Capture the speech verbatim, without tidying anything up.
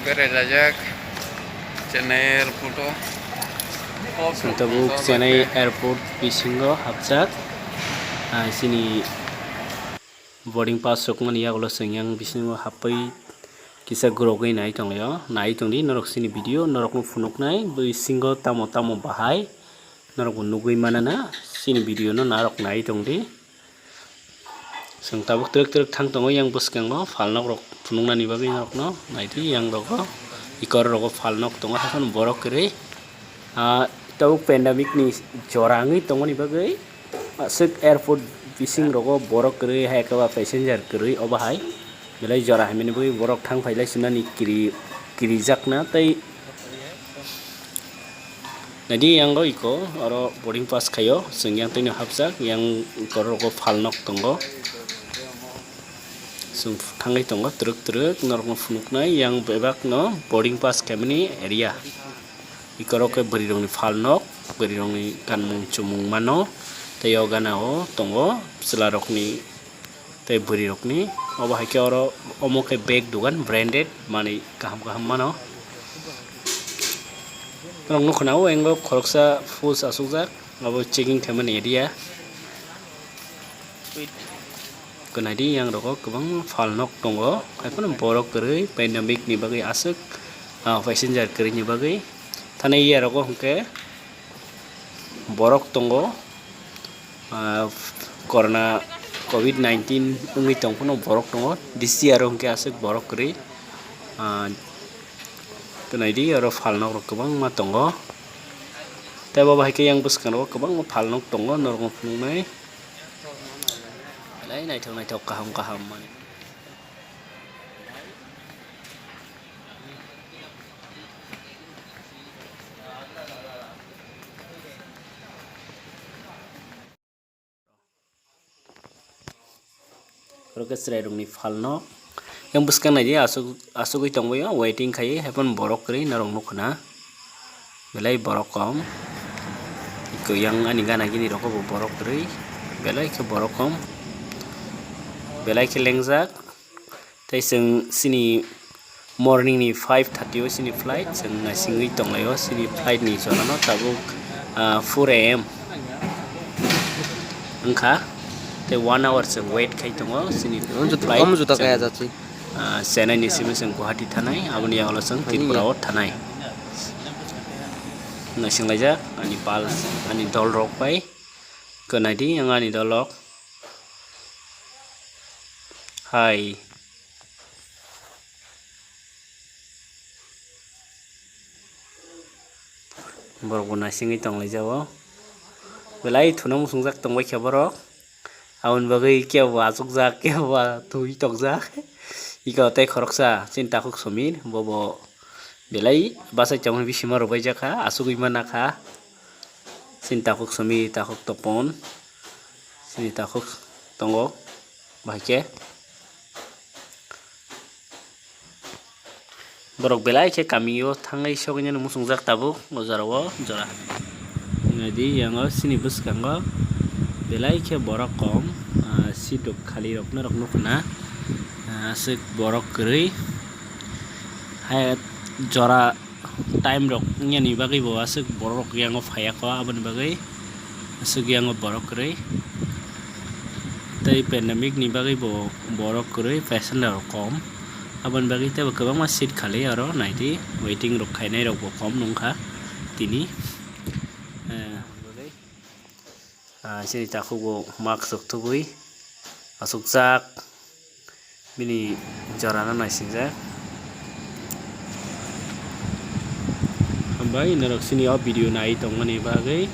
Berajak Chennai airport o. Chwng tabuk Chennai airport bisingo hapjak. Ah, chini boarding pass rokmani yagulo chwng yang bisingo hapwi kisa gurogwi nai tonglaio. Nai tongdi norok chini video, norokno phunuknai bisingo tamo tamo bahai norokbo nugwi manana. Chini video no narok nai tongdi. Chwng tabuk twrwk twrwk thang tongo yang bwskango phalnok rok phunuknani bagwi norokno naidi yang rogo ikor rogo phalnok tongo haphano borok kwrwi. Ah, tabuk pandemic ni jora wngwi tongmani bagwi aswk airport bising rogo borok kwrwi hai khe ba passenger kwrwi obo hai belai jora hamya ni bagwi borok thang phailai sinani kiri kirijakna tei Naidi yang rok iko oro boarding pass khaio, chwng yang twino hapjak, yang iko rogo phalnok tongo. Chwng thangwi tongo twrwk twrwk norokno phunuknai, yang bebakno boarding pass khaimani area. Iko rok khe bwrwirokni phalnok, bwrwirokni kanmung chumung mano, tei o gana o tongo chwlarokni tei bwrwi rokni. Obo hai khe oro omo khe bag dogan, branded manwi kaham kaham mano. Norok nukho na o engo khoroksa foods asukjak, abo checking khaimani area. Kwnai di yang rogo kwbangma phalnok tongo, haiphano borok kwrwi pandemic ni bagwi aswk, ah, passenger kwrwini bagwi. Thani iya rogo hwnkhe borok tongo. Ah, corona, covid nineteen wngwi tong phano borok tongo. This year hwnkhe aswk borok kwrwi. Ah, tei naidi oro phalnok rok kwbangma tongo. Tei bo bai khe yang bwskango kwbangma phalnok tongo, norokno phunuknai. Belai naithok naithok, kaham kaham manwi. Oro khe chwrairokni phalno yang bwskang naidi aswk, aswkwi tongbaio, waiting khaiwi, haiphano borok kwrwi norok nukho na, belai borok kom. Yang ani gana gini rogo bo borok kwrwi, belai khe borok kom, belai khe lengjak. Tei chwng chini morning ni five thirty o chini flight, chwng naisingwi tonglaio chini flight ni jora no tabuk, ah, four A M wngkha. Tei one hour chwng wait khai tongo chini flight. Chwng, ah, Chennai ni simi chwng Guwahati thanai, aboni yagulo chwng Tripura o thanai. Naisinglaijak ani pal, ani dol rok bai. Kwnai di ang ani dol rok. Hai. Borok bo naisingwi tonglaijao. Belai thuna muchungjak tongbaikha borok. Aboni bagwi kebo achukjak, kebo twi tokjak. Iko tei khoroksa chini takhuk Somir, bobo belai bachai tongmani bisingma rwbaijak kha, achugwi manakha. Chini takhuk Somir, takhuk Topon, chini takhuk tongo, bahai khe. Borok belai khe kamio thangwi sogwinani muchungjak tabuk o jorao jora. Naidi yango chini bwskango belai khe borok kom, ah, seat rok khali rok norok nukho na, ah, aswk borok kwrwi hai jora time rok wngyani bagwi bo aswk borok rok yango phaiya kho, aboni bagwi aswk yango borok kwrwi. Tei pandemic ni bagwi bo borok kwrwi, passenger rok kom, aboni bagwi teibo kwbangma seat khali oro naidi, waiting rok khainai rok bo kom nungkha tini. Eh, ah, chini takhuk bo mask rok thubui achukjak. Bini jorano naisingjak. Hambai norok chini o video nai tongmani bagwi.